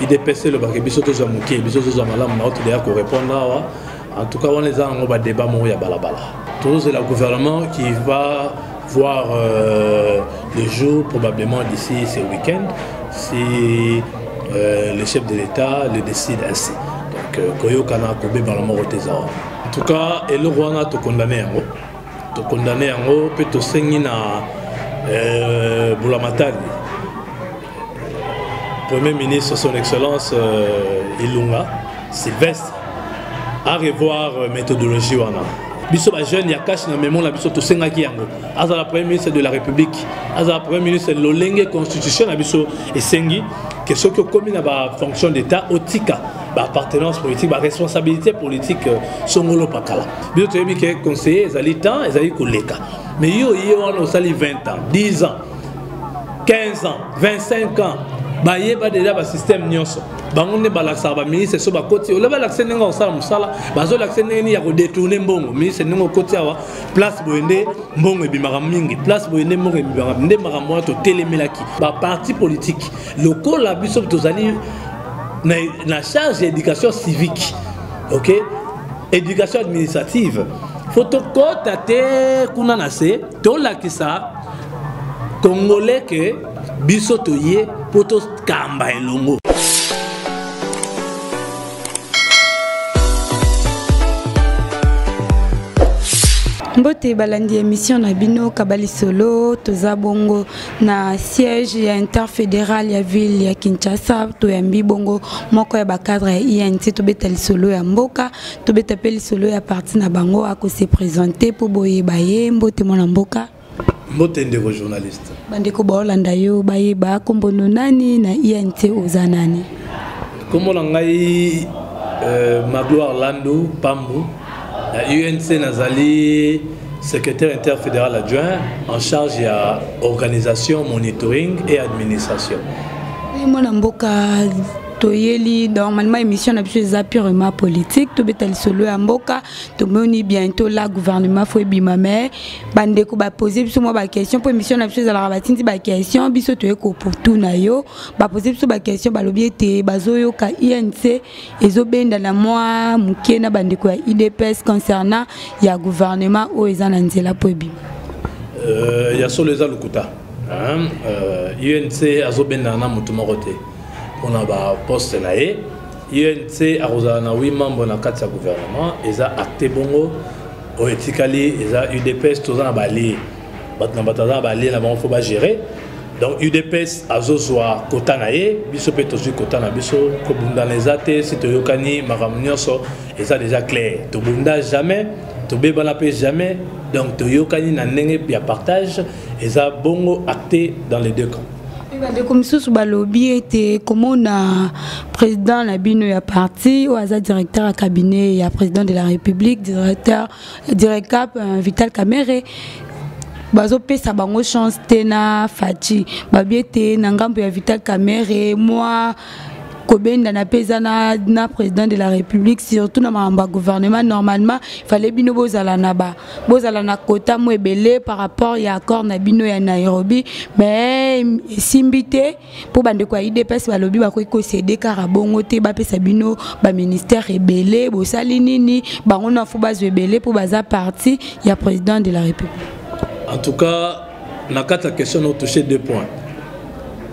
Udps elobaka biso tozwa moke, biso tozwa malamu na oyo todeya korépondre awa. En tout cas, wana eza yango badébat moko ya balabala. Tozozela gouvernement qui va voir le jour probablement d'ici ce week-end, si le chef de l'État le décide ainsi. Donc koyokana kobebana moko te eza wana. En tout cas, eloko wana tokondane yango, tokondane yango mpe tosengi na Bulamatari, Premier ministre, son excellence Ilunga Sylvestre, à revoir méthodologie wana. Biso bajeune ya CACH, na memo na biso tosengaki yango, azala Premier ministre de la République, azala Premier ministre lolenge constitution na biso esengi ke soki okomi na bafonction d'état, otika baappartenance politique, baresponsabilité politique songolo pakala. Biso toyebi ke conseiller ezali temps ezali koleka, mais yo ye wana osali 20 ans, 10 ans, 15 ans, 25 ans, bayeba déjà basystème nyonso. Bango nde balakisaka baministre so bakoti oyo, balakisa ndenge kosala mosala, bazolakisa ndenge nini ya kodétourner mbongo. Ministre, ndenge okoti awa, place boye nde mbongo ebimaka mingi, place boye nde mbongo ebimaka. Nde makambo wana totelemelaki. Baparti politique lokola biso tozali na charge ya éducation civique, ok, éducation administrative, fo tokɔta te kuna na se, tolakisa Congolais ke biso toye mpo tokamba elongo. Mbote balandi émission na bino Kabali Solo. Toza bongo na siège ya interfédéral ya ville ya Kinshasa. Toyambi bongo moko ya bacadre ya UNC. Tobeta lisolo ya mboka, tobeta mpe lisolo ya parti na bango. Akose présenter mpo boyeba ye. Mbote mwana mboka. Mbote ndeko journaliste. Bandeko baolanda yo bayeba nkombo no nani, na UNC oza nani? Nkombo na ngai Magloire Landu Pambu. Na UNC nazali secrétaire interfédéral adjoint en charge ya organisation, monitoring et administration. Mwana mboka, toyeli normalement émission na biso eza purement politique, tobeta lisolo ya mboka. Tomoni bientôt la gouvernement fo ebima, mais bandeko bapose biso mwa baquestion, mpo émission na biso ezalaka batindi baquestion, biso toye kopotuna yo. Bapose biso baquestion, balobi ete bazoyoka UNC ezobenda na mwa moke na bandeko ya UDPS concernant ya gouvernement oyo eza na nzela mpo ebima. Ya solo, eza lokuta. UNC azobendana na motu moko te mpona baposte na ye. UNC akozala na 8 membre na kati ya gouvernement, eza acte bongo. Oyo etikali eza UDPS. Toza na baallié, bato na bato aza na baallié na bango, fo bagérer. Donc UDPS azozwa kota na ye, biso mpe tozwi kota na biso. Kobundana eza te. Si toyokani, makambo nyonso eza déjà clair. Tobunda jamais, tobebana mpe jamais. Donc toyokani na ndenge ya partage, eza bongo acté dans les deux camps. Bandeko misusu balobi ete komona président na bino ya parti oyo aza directeur ya cabinet ya président de la République, directeur dircab Vital Kamerhe, bazopesa bango chance te na Fatshi. Babi ete na ngambo ya Vital Kamerhe mwa kobendana mpe eza na président de la République, surtout na makambo ya gouvernement. Normalement fallait bino bozala na ba bozala na kota mo ebele par rapport ya accord na bino ya Nairobi, mais esimbi te mpo bandeko ya UDPS balobi bakoki kocéder kaka bongo te. Bapesa bino baministère ebele, bosali nini? Bango na fo bazwa ebele mpo baza parti ya président de la République. En tout cas, na kati ya question no touché deux points.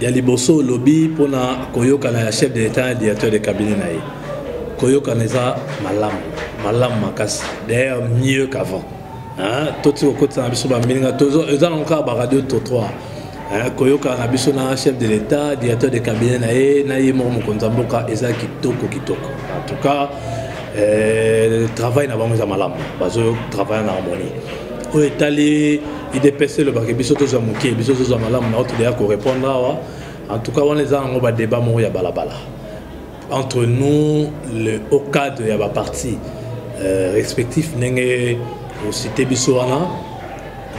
Ya liboso, olobi mpona koyokana ya chef de l'État na directeur de cabinet na ye. Koyokana eza malamu, malamu makasi, d'ailleurs mieux qu'avant. Toti kokotisa na biso bambilinga, eza nango kaka baradio trottoir. Koyokana na biso na chef de l'État, directeur de cabinet na ye, na ye moko mokonzi ya mboka, eza kitoko kitoko. En tout cas, travail na bango eza malamu, bazotravaille na harmonie. Oyo etali UDPS elobaka biso tozwa moke, biso tozwa malamu na oyo todeya korépondre awa. En tout cas, wana eza yango badébat moko ya balabala. Entre nous, le haut cadre ya baparti respectif, ndenge ocité biso wana,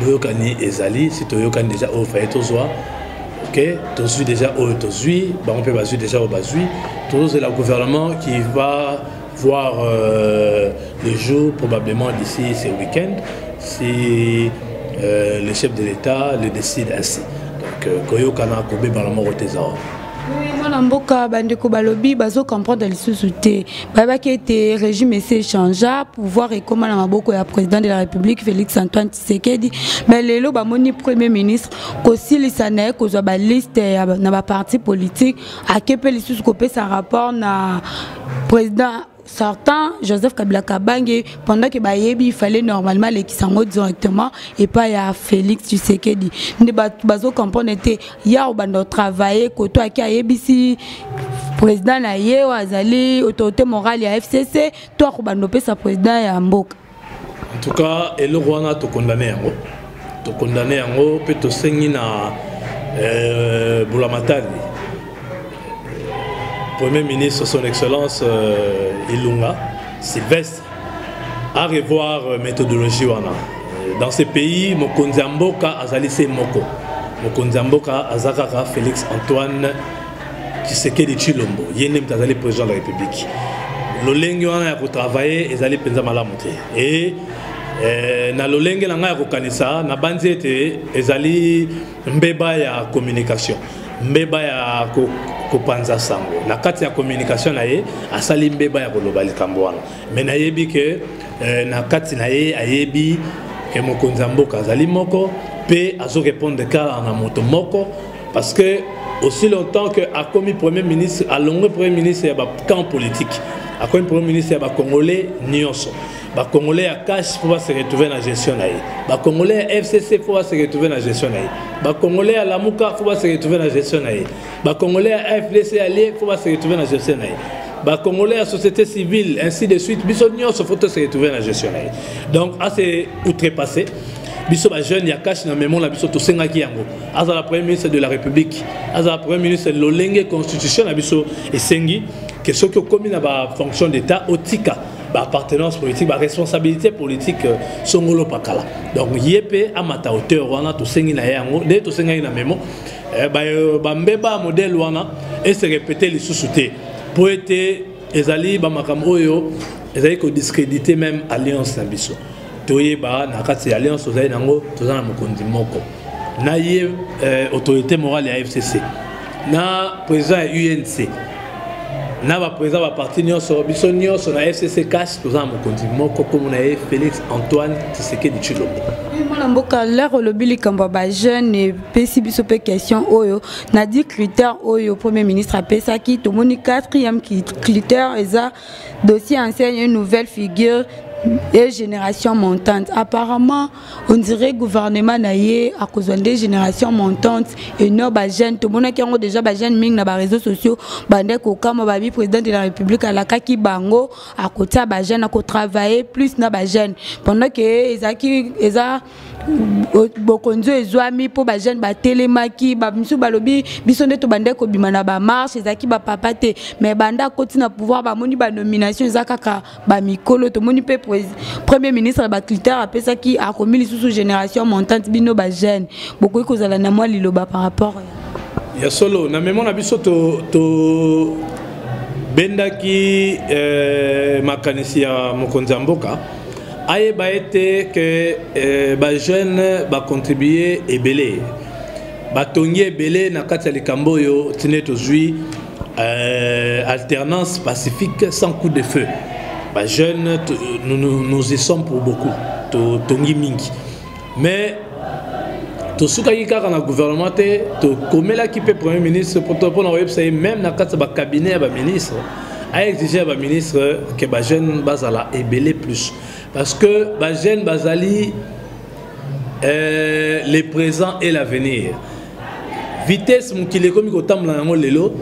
boyokani ezali. Si toyokani déjà, oyo faye tozwa, ok, tozwi déjà oyo tozwi, bango mpe bazwi déjà oyo bazwi. Tozozela gouvernement qui va voir le jour probablement d'ici ce week-end, si le chef de l'État le décide ainsi. Donc koyokana kobebana moko te eza wana. Mwana mboka, bandeko balobi bazocomprendre lisusu te. Bayebaki ete régime esi échangea, pouvoir ekóma na maboko ya président de la République Félix Antoine Tshisekedi, mais lelo bamoni premier ministre kosilisa na ye kozwa baliste na baparti politique, ake mpe lisusu kopesa rapport na président sortant Joseph Kabila Kabange, pendant que bayebi il fallait normalement lekisa yango directement epai ya Félix Tshisekedi. Nde bato bazocomprendre te. Ya obanda otravaille koto, ake ayebisi président na ye oyo azali autorité morale ya FCC, to akobanda opesa président ya mboka? En tout cas, eloko wana tokondane yango, tokondane yango mpe tosengi na bulamatari, Premier ministre, Son Excellence Ilunga Sylvestre, à revoir méthodologie wana. Dans ce pays, mokonzi ya mboka azali se moko. Mokonzi ya mboka aza kaka Félix Antoine Tshisekedi Tshilombo. Ye nde moto azali président de la République. Lolenge wana ya kotravaille ezali mpenza malamu te. E na lolenge na ngai ya kokanisa, nabanzi ete ezali mbeba ya communication, mbeba ya kopanza sango. Na kati ya communication na ye, asali mbeba ya koloba likambo wana. Me nayebi ke na kati na ye ayebi ke mokonzi ya mboka azali moko mpe azorépondre kaka na moto moko, parce que aussi longtemps que akomi premier ministre, alongwe premier ministre ya bacamp politique, akomi premier ministre ya bacongolais nyonso. Bacongolais ya CACH mpo base retrouver na gestion na ye, bacongolais ya FCC mpo base retrouver na gestion na ye, bacongolais ya Lamuka mpo base retrouver na gestion na ye, bacongolais ya AFDC allié mpo base retrouver na gestion na ye, bacongolais ya société civile, ainsi de suite. Biso nyonso faut tose retrouver na gestion na ye. Donc ase outrepassé. Biso bajeune ya CACH, na memo na biso tosengaki yango: azala premier ministre de la République, azala premier ministre lolenge constitution na biso esengi ke soki okomi na bafonction d'état, otika baappartenance politique, baresponsabilité politique songolo pakala. Donc ye mpe amata hauteur wana. Tosengi na ye yango nde tosengaki na memo. Bambeba ya modèle wana ese répété lisusu te, mpo ete ezali bamakambo oyo ezali kodiscréditer même alliance na biso. Toyeba na kati ya alliance tozali nango, toza na mokonzi moko na ye, autorité morale ya FCC, na président ya UNC, na baprésident baparti nyonso. Biso nyonso na FCC CACH toza na mokonzi moko, kombo na ye Félix Antoine Tshisekedi Tshilombo. Mwana mboka, lere olobi likambo ya bajeune, epesi biso mpe question oyo. Na 10 critère oyo premier ministre apesaki, tomoni quatrième critère eza dossier ancienne, une nouvelle figure et génération montante. Apparemment, on dirait gouvernement na ye akozwa nde génération montante et non bajeune. Tomonaki yango déjà, bajeune mingi na baréseaux sociaux bande kokama babi président de la République alakaki bango akotia bajeune, akotravailler plus na bajeune, pendant que ezalaki eza bokonzi oyo ezwami mpo bajeune batelemaki. Bamisusu balobi biso nde tobandaki kobima na bamarche, ezalaki bapapa te. Mais banda akoti na pouvoir, bamoni banomination eza kaka bamikolo. Tomoni mpe premier ministre, bacritère apesaki, akomi lisusu génération montante. Bino bajeune, bokoki kozala na mwa liloba par rapport? Ya solo, na memo na biso to bendaki makanisi ya mokonzi ya mboka ayeba ete ke bajeune bacontribue ebele, batongi ebele na kati ya likambo oyo tine tozwi alternance pacifique sans coup de feu. Bajeune, nous, nous, nous y sommes pour beaucoup. Totongi mingi, mais tosukaki kaka na gouvernement te. Tokomelaki mpe premier ministre mpona koyebisa ye, même na kati ya bacabinet ya baministre, aexige ya baministre ke bajeune bazala ebele plus, parce que bajeune bazali le présent et l'avenir. Vitesse mokili ekomi kotambola yango lelo,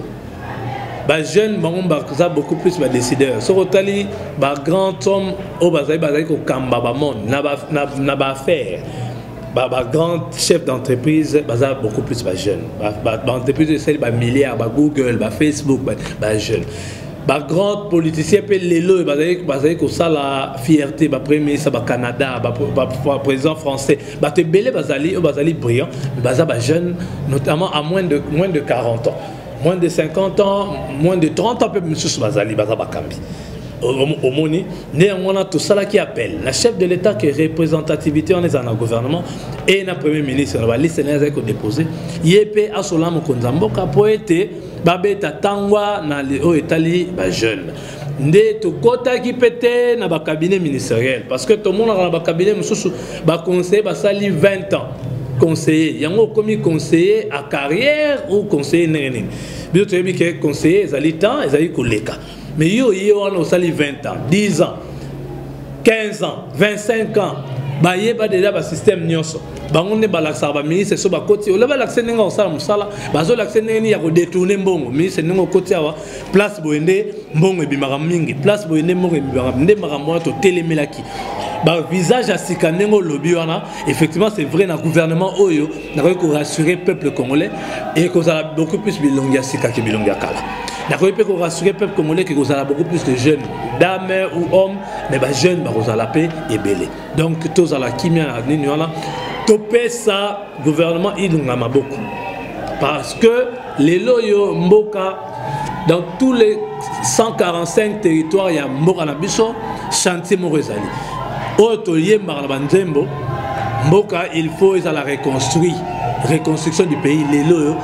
bajeune bango baza beaucoup plus badécideur. Soki otali bagrand homme oyo bazali kokamba bamonde na baaffaire, bagrand chef d'entreprise baza beaucoup plus bajeune. Baentreprise esali bamilliard, bagoogle, bafacebook, bajeune. Bagrand politicien mpe lelo oyo bazali kosala fierté, bapremier ministre bacanada, baprésident français, bato ebele bazali oyo bazali brillant, mais baza bajeune, notamment à moins de 40 ans, moins de 50 ans, moins de 30 ans. Mpe misusu bazali baza bakambi. Omoni nde yango wana tosalaki appel na chef de l'État ke représentativité wana ezala na gouvernement e na premier ministre na baliste na ye azali kodepose ye mpe asola mokonzi ya mboka mpo ete babeta tangwa na oyo etali bajeune. Nde tokɔtaki mpe te na bacabinet ministériel, parce que tomonaka na bacabinet mosusu baconseiller basali 20 ans conseiller, yango okomi conseiller à carrière ou conseiller ndenge nini? Biso toyebi ke conseiller ezali temps ezali koleka, mais yo ye wana osali 20 ans, 10 ans, 15 ans, 25 ans, bayeba déjà basystème nyonso. Bango nde balakisaka baministre so bakoti ola, balakisa ndenge kosala mosala, bazolakisa ndenge nini ya kodétourner mbongo. Ministre, ndenge okoti awa, place boye nde mbongo ebimaka mingi, place boye nde mbongo ebimaka. Nde makambo wana totelemelaki bavisage ya sika. Ndenge olobi wana, effectivement, c'est vrai, na gouvernement oyo nakoki korassurer peuple congolais, ekozala beaucoup plus bilongi ya sika ke bilongi ya kala. Nakoki mpe korassurer peuple congolais ke kozala beaucoup plus de jeunes, dames ou hommes, mais bajeune bakozala mpe ebele. Donc tozala kimia na nini wana, topesa gouvernement Ilunga maboko, parce que lelo oyo mboka, dans tous les 145 territoires ya mboka na biso, chantier moko ezali oyo toyembaka na banzembo: mboka il faut ezala reconstruit, reconstruction du pays. Lelo oyo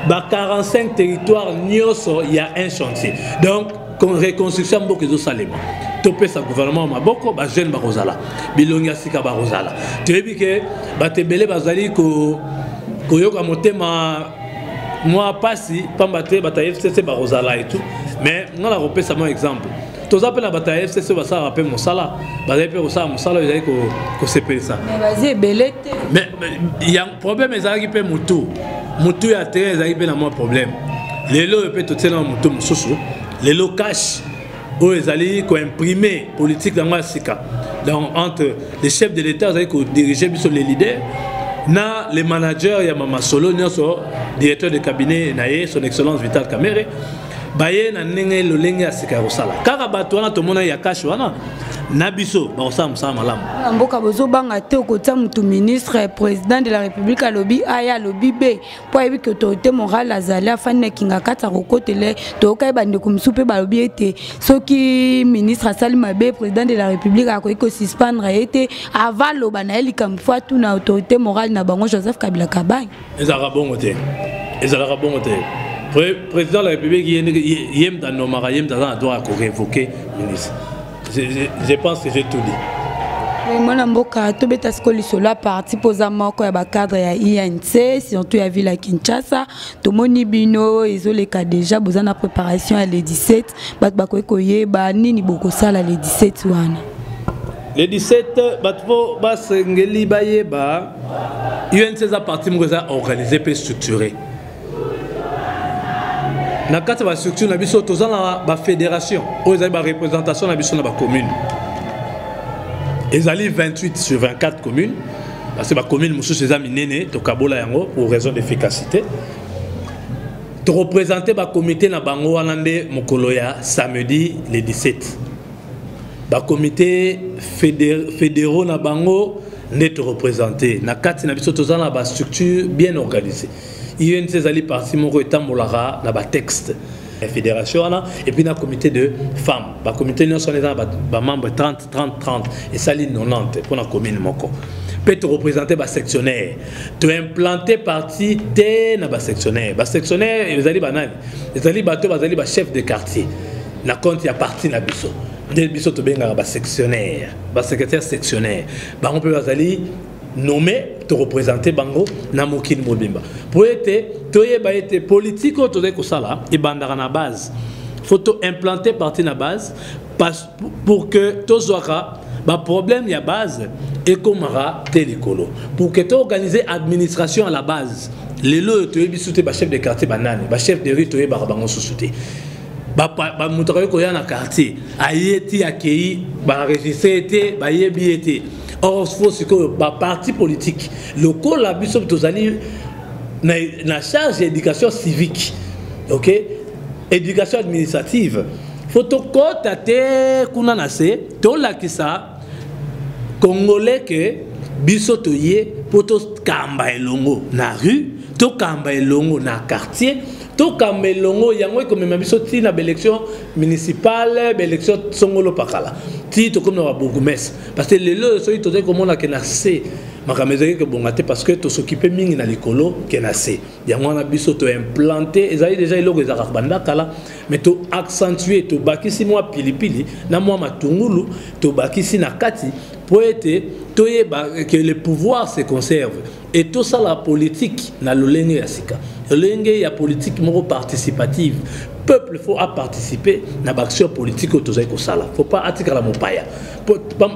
ba 45 territoires nyonso ya un chantier, donc reconstruction ya mboka ezosalema. Topesa gouvernement maboko, bajeune bakozala, bilongi ya sika bakozala. Toyebi ke bato ebele bazali koyoka motema mwa pasi, pamba te bato ya FCC bakozala etu. Mais nga na kopesa mwa exemple, toza mpe na bato ya FCC basalaka mpe mosala, bazali mpe kosala mosala oyo ezali kosepelisa. Baza ebele te. Mais ya problème ezalaki mpe motu, motu ya terrain ezalaki mpe na mwa problème. Lelo oyo mpe totie na motu mosusu. Lelo CACH oyo ezali koimprimer politique yango ya sika, donc entre les chefs de l'État azali kodiriger biso, les leaders na les managers ya mamasolo nyonso, directeur de cabinet na ye, Son Excellence Vital Kamerhe, baye na ndenge lolenge ya sika ya kosala. Kaka bato wana tomona ya CACH wana na biso bakosala mosala malamu. Na mboka bozobanga te okotia motu ministre, président de la République alobi A, ye alobi B, mpo ayebi ke autorité morale azali, afandi na kinga kati, akokotele. Toyokai bandeko mosusu mpe balobi ete soki ministre asali mabe, président de la République akoki kosuspendre ye te. Avant aloba na ye likambo, fo atuna autorité morale na bango, Joseph Kabila Kabange. Ezalaka bongo te, ezalaka bongo te. Président de la République, ye moto anommaka, ye moto aza na droit ya korévoquer ministre. Je pense que j'ai tout dit. Mwana mboka, tobeta sikoyo lisolo ya parti, mpo oza moko ya bacadre ya UNC, surtout ya ville ya Kinshasa. Tomoni bino ezoleka déjà, boza na préparation ya le 17. Bato bakoki koyeba nini bokosala le 17 wana? Le 17, bato mpo basengeli bayeba, UNC eza parti moko eza organisé mpe structuré. Na kati ya bastructure na biso, toza na bafédération oyo ezali bareprésentation na biso na bacommune. Ezali 28 sur 24 communes, parce que bacommune mosusu eza minene, tokabola yango pour raison d'efficacité. Toreprésente bacomité na bango wana nde mokolo ya samedi le 17. Bacomité fédéraux na bango nde toreprésente. Na kati na biso, toza na bastructure bien organisée. UNC ezali parti moko etambolaka na batexte ya fédération wana, et puis na comité de femmes. Bacomité nyonso wana eza na bamembre 30 30 30, esali 90 mpona commune moko. Mpe toreprésente basectionnaire, toimplante parti te na basectionnaire. Basectionnaire ezali banani? Ezali bato bazali bachef de quartier na compte ya parti na biso, nde biso tobengaka basectionnaire, basecrétaire sectionnaire. Bango mpe bazali nommé, toreprésente bango na mokili mobimba, po ete toyeba ete politike oyo tozali kosala ebandaka na base. Faut toimplanter parti na base pour que tozwaka baproblème ya base ekomaka te likolo, pour que toorganiser administration à la base. Lelo oyo toyebi su te bachef de quartier banani, bachef de rue toyebaka bango susu te. Bamoto akoki koya na quartier, aye ti akei, baenregistre te, bayebi ye te. Or faut sikoyo baparti politique lokola biso tozali na charge ya éducation civique, ok, éducation administrative, faut tokɔta te kuna na se, tolakisa Congolais ke biso toye mpo tokamba elongo na rue, tokamba elongo na quartier. Tokamba elongo yango ekomema biso ti na baélection municipale, baélection songolo pakala, ti tokomi na babourgmestre. Parce que lelo soki tozali komona ke na se makambo ezalaki kobonga te, parce que tosokipe mingi na likolo ke na se. Yango wana biso toimplante, ezali déjà eloko ezalaka banda kala, mais toaccentue, tobakisi mwa pilipili na mwa matungulu, tobakisi na kati po ete toyeba que le pouvoir se conserve et tosala politique na lolenge ya sika, lolenge ya politique moko participative. Peuple faut participer na baaction politique oyo tozali kosala. Faut pas atikala mopaya,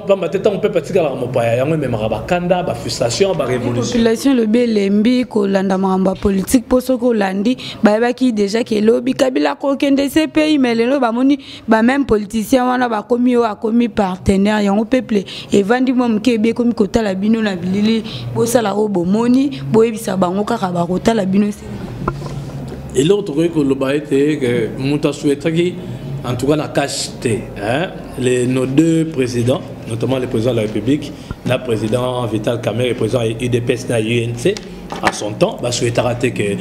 pamba te ntango peuple atikalaka mopaya, yango ememaka bakanda, bafrustration, barévolution. Population elobi elembi kolanda makambo ya politique, mpo soki olandi, bayebaki déjà ke elobi Kabila kokende CPI, mais lelo bamoni bameme politicien wana bakomi oyo akomi partenaire. Yango peuple evandi mwa moke, ebi ekomi kotala bino na bilili, bosala oyo bomoni, boyebisa bango kaka bakotala bino. Eloko tokoki koloba ete moto asouhaitaki en tout cas na cache te, hein? Nos deux présidents, notamment le président de la République na président Vital Kamerhe, président UDPS na UNC à son temps, basouhaitaka te que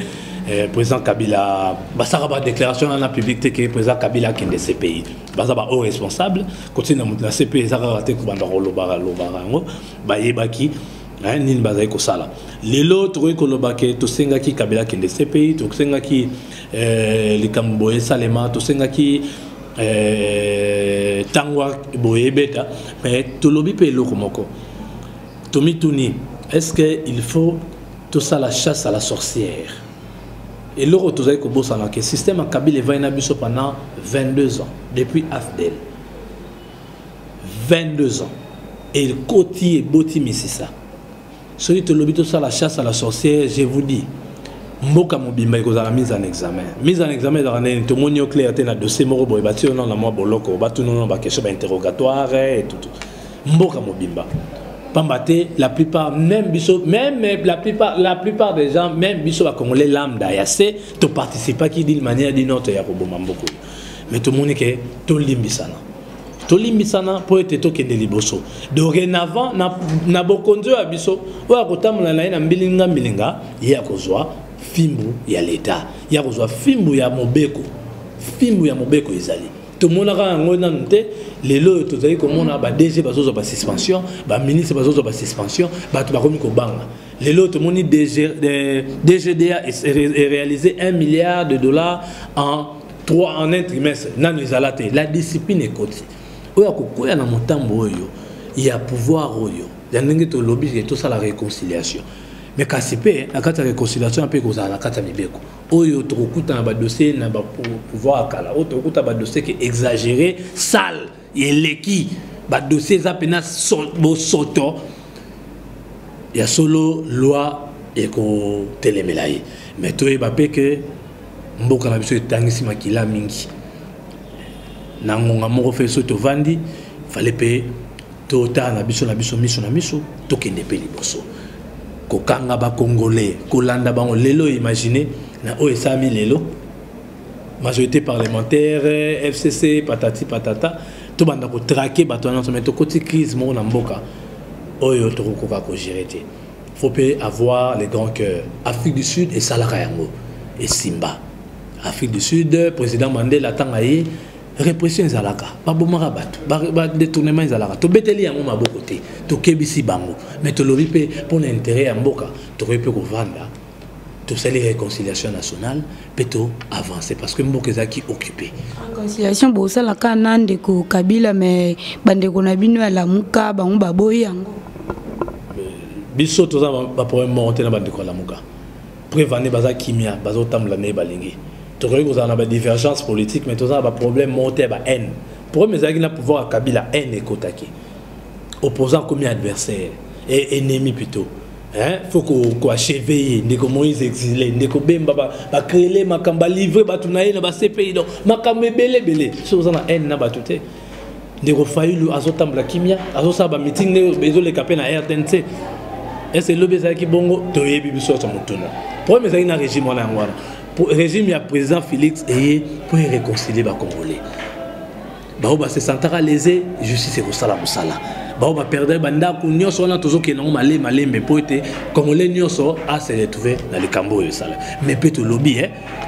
président Kabila basaka badéclaration wana public te ke président Kabila akende CPI. Baza bahaut responsable, kotinda moto na CPI eza kaka te kobanda kolobaka lobaka. Yango bayebaki nini bazali kosala. Lelo tokoki koloba ke tosengaki Kabila akende CPI, tosengaki likambo boye esalema, tosengaki ntango boye ebeta. Mais tolobi mpe eloko moko, tomituni: est ce que il faut tosala chasse à la sorcière? Eloko tozali kobosana ke système ya Kabila evai na biso pendant 22 ans, depuis AFDL, 22 ans, ekoti eboti misisa. Soki tolobi tosala chasse à la sorcière, je vous dis, mboka mobimba ekozala mise en examen. Mise en examen ezalaka ndeni? Tomoni yo clair te na dossier moko boye, batie yo nano na mwa boloko, batuna nano baquestion, bainterrogatoire et tout. Mboka mobimba, pamba te la plupart, même biso, même la plupart des gens, même biso bacongolais lambda ya se, toparticipaki d'une manière d'une autre ya koboma mboka oyo. Mais tomoni ke tolimbisana, tolimbisana mpo ete tokende liboso. Dorénavant na bokonzi oyo ya biso, oyo akotambola na ye na mbilinga mbilinga, ye akozwa fimbu ya leta, ye akozwa fimbu ya mobeko. Fimbu ya mobeko ezali, tomonaka yango nanu te. Lelo oyo tozali komona ba DG bazozwa basuspension, baministre bazozwa basuspension, bato bakomi kobanga. Lelo oyo tomoni DGDA réalisé 1 milliard de dollars en 3, en un trimestre, nanu ezala te. La discipline ekoti. Oyo akokwea na motambo oyo ya pouvoir oyo ya ndenge tolobi ke tosala réconciliation, mais kasi mpe na kati ya réconciliation mpe ekozala na kati ya mibeko. Oyo tokokuta na badossier na bapouvoir ya kala, oyo tokokuta badossier ke exagéré, sale eleki, badossier eza mpena bosoto ya solo, loi ekotelemela ye. Mais toyeba mpe ke mboka na biso etangisi makila mingi na ngonga moko. Fe so tovandi, fale mpe totala na biso miso na miso, tokende mpe liboso. Kokanga bacongolais, kolanda bango lelo, imagine na oyo esalami lelo, majorité parlementaire, FCC, patati patata, tobanda kotraquer bato wana nyonso. Mais tokoti crise moko na mboka oyo tokokoka kogérer te. Faut mpe avoir les grands cœurs. Afrique du Sud esalaka yango, esimba. Afrique du Sud, président Mandela, ntango ye, répression ezalaka, babomaka bato, badétournement ezalaka, tobeteli yango maboko te, tokebisi bango. Mais tolobi mpe mpona intérêt ya mboka, tokoki mpe kovanda, tosali réconciliation nationale mpe to avance, parce que mboka ezalaki occupé. Réconciliation bosalaka na ndeko Kabila, mais bandeko na bino ya Lamuka, bango baboyi yango. Biso toza baproblème moko te na bandeko ya Lamuka. Preuve, baza kimia, bazotambola ndenge balingi. Tokoki kozala na badivergence politique, mais toza na baproblème moko te ya bahaine. Problème ezalaki na pouvoir ya Kabila, haine ekotaki, opposant komi adversaire et ennemi plutôt, hein? Faut koachever ye. Ndeko Moïse exilé, ndeko Bemba bacréele makambo, balivre bato na ye na baCPI. Donc makambo ebele ebele, so oza na haine na bato te. Ndeko Fayulu azotambola kimia, azosala bameeting nde ezoleka mpe na RTNC. Ese elobi ezalaki bongo, toyebi biso nyonso motuna. Problème ezalaki na régime wana. Yango wana régime ya président Félix eye mpo eréconcilie bacongolais. Bao base sentaka lésé, justice ekosala mosala. Bao baperdre bandako nyonso wana, tozokende yango malembe malembe mpo ete congolais nyonso ase retrouve na likambo oyo esala. Mais mpe tolobi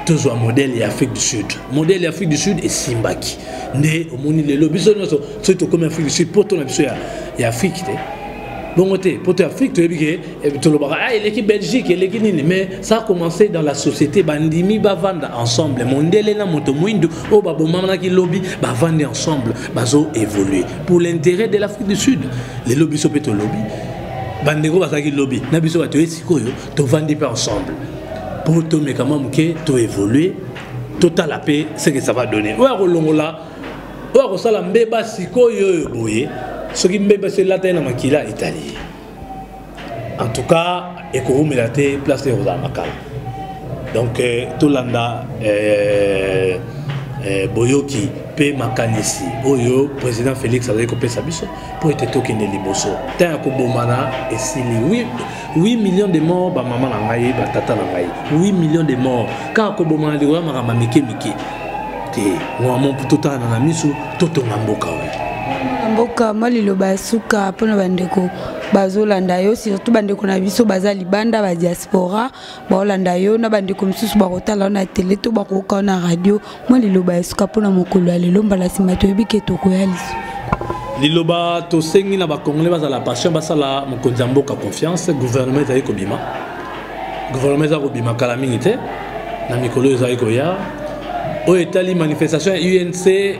Tozwa modèle ya Afrique du Sud. Modèle ya Afrique du Sud esimbaki nde omoni lelo biso nyonso soki tokomi Afrique du Sud, poto na biso ya Afrique te, bongo te. Poto ya Afrique, toyebi ke tolobaka: "Ah, eleki Belgique, eleki nini." Mais ça a commencé dans la société. Bandimi bavanda ensemble, mondele na moto mwindu oyo babomamanaki lobi, bavandi ensemble, bazo évoluer pour l'intérêt de l'Afrique du Sud. Lelo biso mpe tolobi, bandeko bazalaki lobi na biso, bato ye sikoyo tovandi mpe ensemble mpo tomeka mwa moke, toévolue, totala mpe ce que ça va donner. Oyo akolongola, oyo akosala mbeba sikoyo oyo boye, soki mbeba so elata ye na makila, etali ye. En tout cas, ekowumela te, place te ekozala makala. Donc tolanda boyoki mpe makanisi oyo président Félix azali kopesa biso mpo ete tokende liboso. Ntan ya kobomana esili. 8 millions de morts, bamama na ngai, batata na ngai, 8 millions de morts kaka kobomana likolo ya makambo mike mike te. Ngwamo totalana na miso, totonga mboka oyo. Mboka. Mwa liloba ya suka mpona bandeko bazolanda yo, surtout bandeko na biso baza libanda, badiaspora baolanda yo, na bandeko mosusu bakotala yo na tele to bakoyoka yo na radio. Mwa liloba ya suka mpona mokolo ya lelo. Mbala nsima toyebi ke tokoya liso. Liloba tosengi na bacongolais, bazala patient, basala mokonzi ya mboka confiance. Gouvernement ezali kobima, gouvernement eza kobima kala mingi te, na mikolo oyo ezali koya. Oyo etali manifestation ya UNC,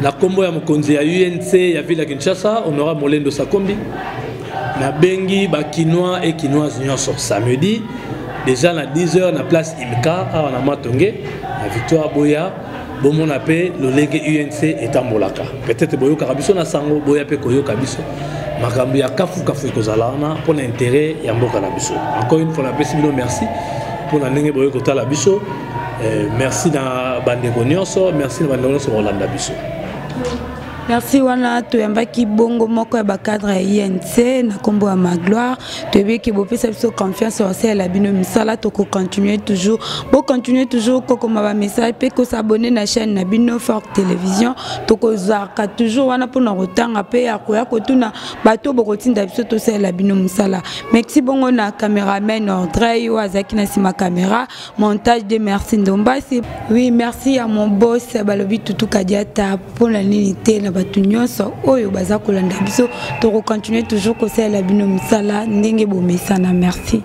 na nkombo ya mokonzi ya UNC ya ville ya Kinshasa, honorable Molendo Sakombi, nabengi bakinois et kinoise nyonso samedi déjà na 10 heures na place Imka awa na Matonge na Victoire. Boya bomona mpe lolenge UNC etambolaka. Peut-être boyokaka biso na sango, boya mpe koyoka biso. Makambo ya kafukafu ekozala wana mpona intérêt ya mboka na biso. Encore une fois, napesi bino merci mpona ndenge boyoki kotala biso. Merci na bandeko nyonso, merci na bandeko nyonso kolanda biso. Merci. Wana toyambaki bongo moko ya bacadre ya UNC na nkombo ya Magloire. Toyebi eke bopesa biso confiance, osalela bino misala, tokocontinue toujours. Bocontinue toujours kokoma bamessage mpe kos'abonner na chaîne na bino Fort Télévision. Tokozalaka toujours wana mpona kotanga mpe ya koya kotuna bato bokotinda biso, tosalela bino mosala. Merci bongo na caméraman Audrey oyo azalaki na nsima caméra, montage de Merci Ndombasi. Oui, merci à mon boss, balobi Tutu Kadiata. Mpona nini te, na bato nyonso oyo baza kolanda biso, tokocontinue toujours kosalela bino misala ndenge bomesana. Merci.